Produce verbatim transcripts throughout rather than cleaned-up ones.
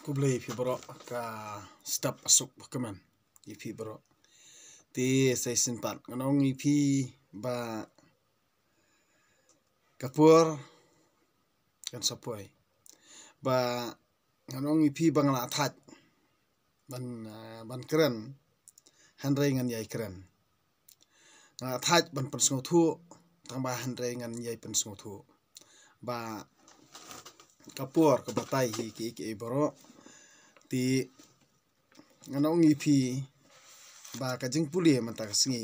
Khublei ïa phi baroh, ka step asuk ba kmen ïa phi baroh. Te sa shisien pat ngan ong ïa phi ba ka por kan sa poi ba ngan ong ïa phi ba nga la thait ban, ah, ban kren, hynrei ngan ïai kren. Nga la thait ban pynsngewthuh, tang ba hynrei ngan ïai pynsngewthuh ba ka por ka batai hi ki, ki baroh. Te ngan ong ïa phi ba ka jingpule mynta ka sngi,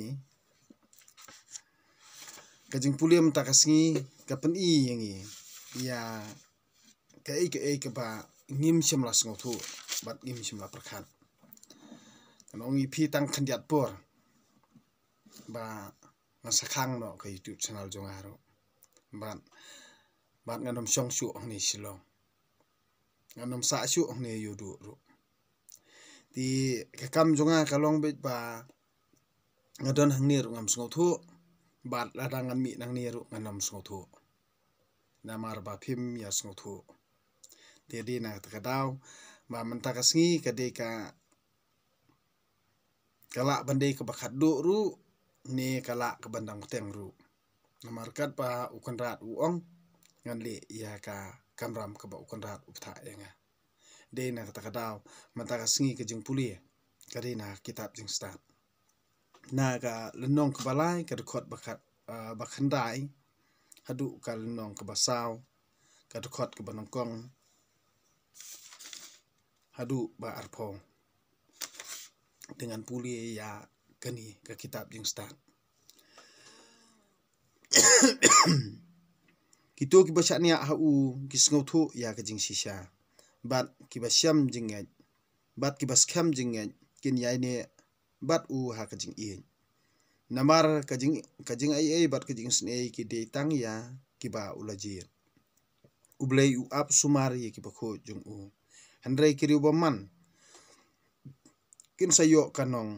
ka jingpule mynta ka sngi ka pyni ïa ngi ïa kaei kaei kaba ngim shym la sngewthuh bad ngim shym la pyrkhat. Ngan ong ïa phi tang khyndiat por ba ngan sa khang noh ka YouTube channel jong nga ruh. Bad, bad ngan ym shong shuh hangne Shillong, ngan ym sah shuh hangne Ïewduh ruh. Te ka kam jong nga ka long beit ba nga don hangne ruh ngam sngewthuh, bad lada ngan mih nangne ruh ngan ym sngewthuh. Namar ba phim ïa sngewthuh. Te dei na kata ka daw ba mynta ka sngi ka dei ka, ka lah ban dei kaba khatduh ruh ne ka lah ka ban dang bteng ruh. Namar katba u Kynrad u ong, ngan leh ïa ka kamram kaba u Kynrad u bthah ïa nga. Dei na kata ka daw mynta ka sngi ka jingpule ka dei na ka kitab Jingstad, na ka lynnong kaba lai, ka dkhot ba khat, ah, ba khyndai haduh ka lynnong kaba saw, ka dkhot kaba nyngkong haduh ba arphew. Te ngan pule ïa kane ka kitab Jingstad. Kito kiba shaniah ha u ki sngewthuh ïa ka jingshisha, bad kiba shem jingngeit, bad kiba skhem jingngeit kin ïaineh bad u ha ka jingïeit. Namar ka jing, ka jingaiei bad ka jingisynei ki dei tang ïa kiba u la jied. U Blei u ap sumar ïa kiba khuid jong u, hynrei ki riew bymman kin sa ïoh ka nong,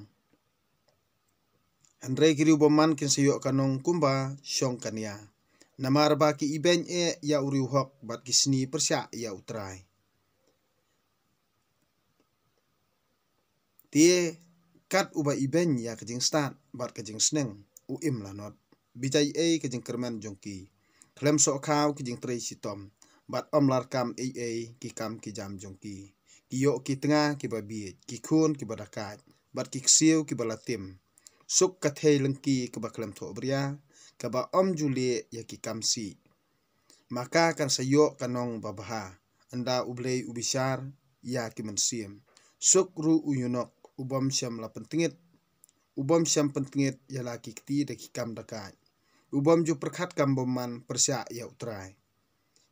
hynrei ki riew bymman kin sa ïoh ka nong kumba shong ka nia. Namar ba ki ibeiñ eh ïa u riewhok bad ki sni pyrshah ïa U Trai. Te kat uba ibeiñ ïa ka jingstad bad ka jingsneng, u im lanot. Bijai ei ka jingkyrmen jong ki khlem sohkhaw ki jingtrei shitom, bad ym larkam ei ei ki kam ki jam jong ki. Ki ïoh ki tnga kiba bieit, ki khun kiba dakaid, bad ki ksiew kiba la tim. Suk ka thei lyngki kaba khlem thohbria, kaba ym ju leh ïa ki kam sih. Ma ka kan sa ïoh ka nong babha, ynda U Blei u bishar ïa ki mynsiem. Suk ruh u ïunok u bym shym la pyntngit, u bym shym pyntngit ïa la ki kti da ki kam dakaid, u bym ju pyrkhat kam bymman pyrshah ïa U Trai.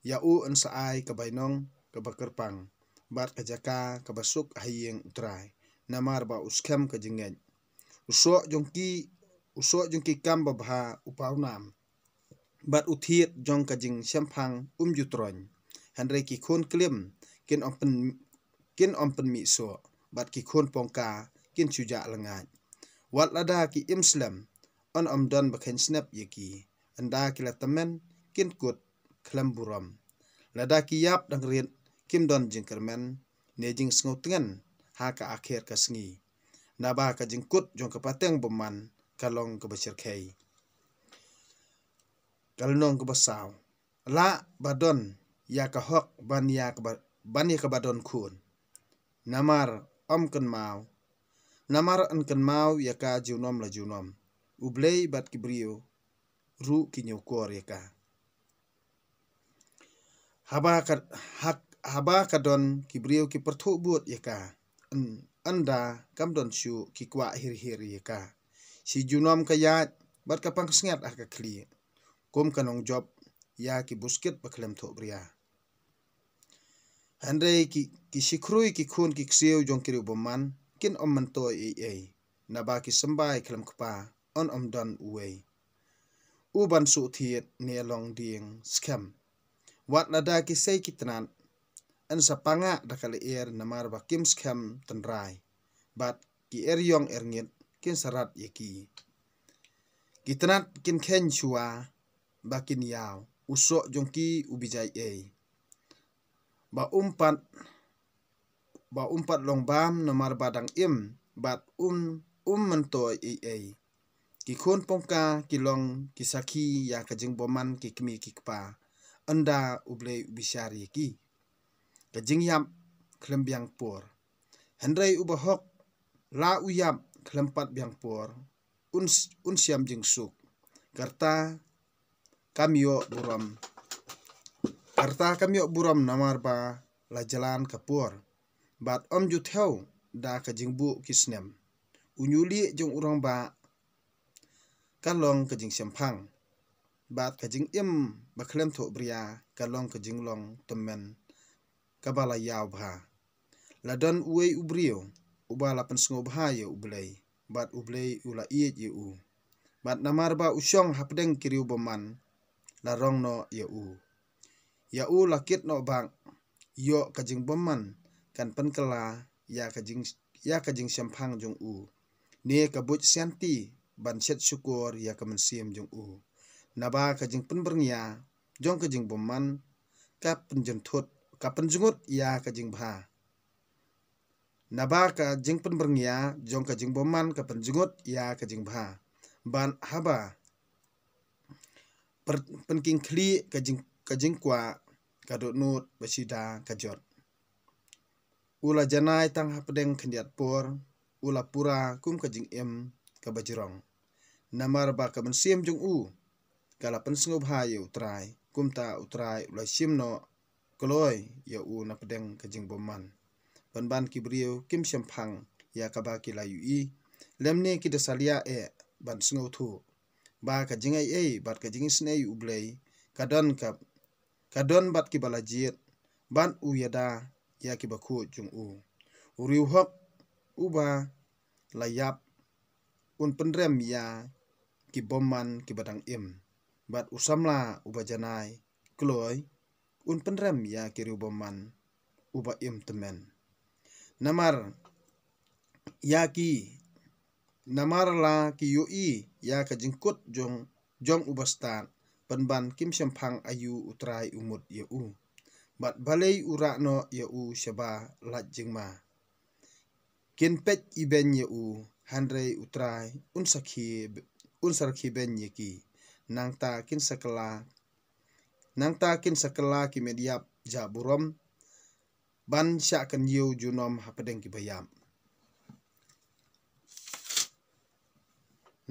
Ïa u yn sa ai ka bainong kaba kyrpang, bad ka jaka kaba suk ha ïing U Trai, namar ba u skhem ka jingngeit. U soh jong ki, u soh jong ki kam babha u pawnam, bad u thied jong ka jingshemphang um ju troiñ. Hynrei ki khun klim kin ym pyn, kin ym pynmih soh, bad ki khun pongka kin shu jah lyngngaid. Wat lada ki im slem, yn ym don ba kheiñ snep ïa ki. Ynda ki la tymmen, kin kut khlem burom. Lada ki ïap dang rit, kim don jingkyrmen ne jingsngewtngen ha ka akher ka sngi. Naba ka jingkut jong ka pateng bymman ka long kaba shyrkhei. Ka lynnong kaba saw. Lah ba don ïa ka hok ban ïa kaba, ban ïa kaba don khun. Namar ym kynmaw, namar yn kynmaw ïa ka junom la junom. U Blei bad ki briew ruh ki ñiewkor ïa ka. Haba ka, ha, haba ka don ki briew ki pyrthuh bud ïa ka, yn, ynda kam don shuh ki kwah hir hir ïa ka. Shi junom ka ïaid bad ka pang ka sngiat ha ka khlieh, kum ka nongjop ïa ki buskit ba khlem thohbria. Hynrei ki, ki shikhrui ki khun ki ksiew jong ki riew bymman kin ym myntoi ei ei. Naba ki symbai khlem kpa yn ym don uwei u ban suhthied ne long dieng skhem. Wat lada ki sei ki tnat, yn sa panga da ka lyer namar ba kim skhem tynrai, bad ki eriong erngit kin sa rat ïa ki. Ki tnat kin kheiñ shuwa ba kin ïaw, u soh jong ki u bijai ei. Ba um pat, ba um pat long bam namar ba dang im, bad um, um myntoi ei ei. Ki khun pongka ki long ki sakhi ïa ka jingbymman ki kmie ki kpa, ynda U Blei u bishar ïa ki. Ka jingïap khlem biang por. Hynrei uba hok, la u ïap khlem pat biang por, un, un shem jingsuk. Ka rta kam ïoh burom. Ka rta kam ïoh burom namar ba la jlan ka por, bad ym ju thew da ka jingbuh ki snem. U ñiuhlieh jong u rangbah ka long ka jingshemphang, bad ka jingim ba khlem thohbria ka long ka jinglong tymmen kaba la ïaw bha. La don uwei u briew uba la pynsngewbha ïa U Blei, bad U Blei u la ïeit ïa u. Bad namar ba u shong hapdeng ki riewbymman, la rong noh ïa u. Ïa u la kit noh bak, ïoh ka jingbymman kan pynkylla ïa ka jing, ïa ka jingshemphang jong u, ne ka buit sianti ban shet shukor ïa ka mynsiem jong u. Naba ka jingpynbyrngia jong ka jingbymman ka pynjynthut, ka pynjngut ïa ka jingbha. Naba ka jingpynbyrngia jong ka jingbymman ka pynjngut ïa ka jingbha. Bad haba per, pynkhih khlieh ka jing, ka jingkwah, ka dohnud ba shida ka jot. U la janai tang hapdeng khyndiat por, u la pura kum ka jingim kaba jrong. Namar ba ka mynsiem jong u ka la pynsngewbha ïa U Trai, kumta U Trai u la shim noh kloi ïa u napdeng ka jingbymman. Pynban ki briew kim shemphang ïa kaba ki la ïohi, lymne ki da salia eh ban sngewthuh ba ka jingaiei bad ka jingisynei U Blei ka don ka, ka don bad kiba la jied, bad u ïada ïa kiba khuid jong u. U riewhok uba la ïap un pynrem ïa ki bymman kiba dang im, bad u samla uba janai kloi un pynrem ïa ki riewbymman uba im tymmen. Namar ïa ki, namar la ki ïohi ïa ka jingkut jong, jong u bastad, pynban kim shemphang aïu U Trai u mut ïa u. Bad balei u rah noh ïa u shaba lait jingma. Kin peit ibeiñ ïa u, hynrei U Trai un sakhi, un sakhi beiñ ïa ki. Nangta kin sa kylla, nangta kin sa kylla ki met ïap jaburom, ban shah kynïew junom hapdeng kiba ïap.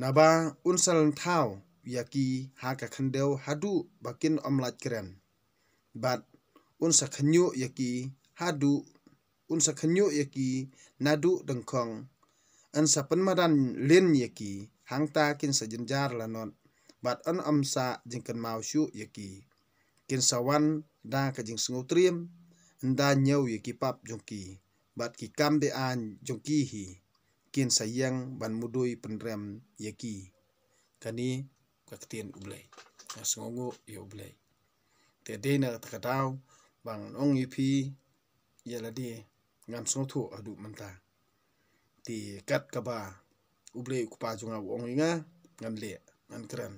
Naba un sa lynthaw ïa ki ha ka khyndew haduh ba kin ym lait kren. Bad un sa khynñiuh ïa ki haduh, un sa khynñiuh ïa ki naduh dyngkhong. Un sa pynmadan lin ïa ki, hangta kin sa jynjar lanot, bad un ym sa jingkynmaw shuh ïa ki. Kin sa wan da ka jingsngewtriem, ynda ñiew ïa ki pap jong ki, bad ki kam be-aiñ jong ki hi, kin sa ïeng ban mudui pynrem ïa ki. Kane ka ktien U Blei. Nga sngewnguh ïa U Blei. Te dei na kata ka daw ba ngan ong ïa phi, ïa lade ngan sngewthuh haduh mynta. Te kat kaba U Blei U Kpa jong nga u ong ïa nga, ngan leh, ngan kren.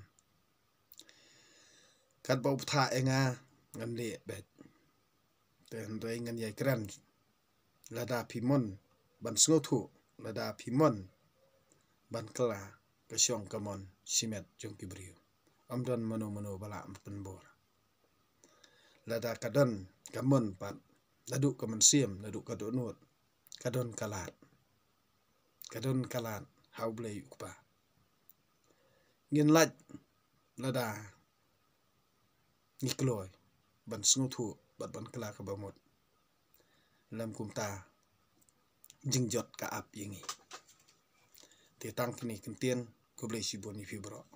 Kat ba u bthah ïa nga, ngan leh beit. Te hynrei ngan ïai kren lada phi mon ban sngewthuh, lada phi mon ban kylla ka shong ka mon shimet jong ki briew. Ym don mano mano ba lah ban pynbor. Lada ka don ka mon pat, naduh ka mynsiem, naduh ka dohnud, ka don ka lad. Ka don ka lad ha U Blei U Kpa. Ngin lait lada ngi kloi ban sngewthuh bad ban kylla kaba mut. Lym kumta jingjot ka ap ïa ngi. Te tang kine ki ktien, khublei shibun ïa phi baroh.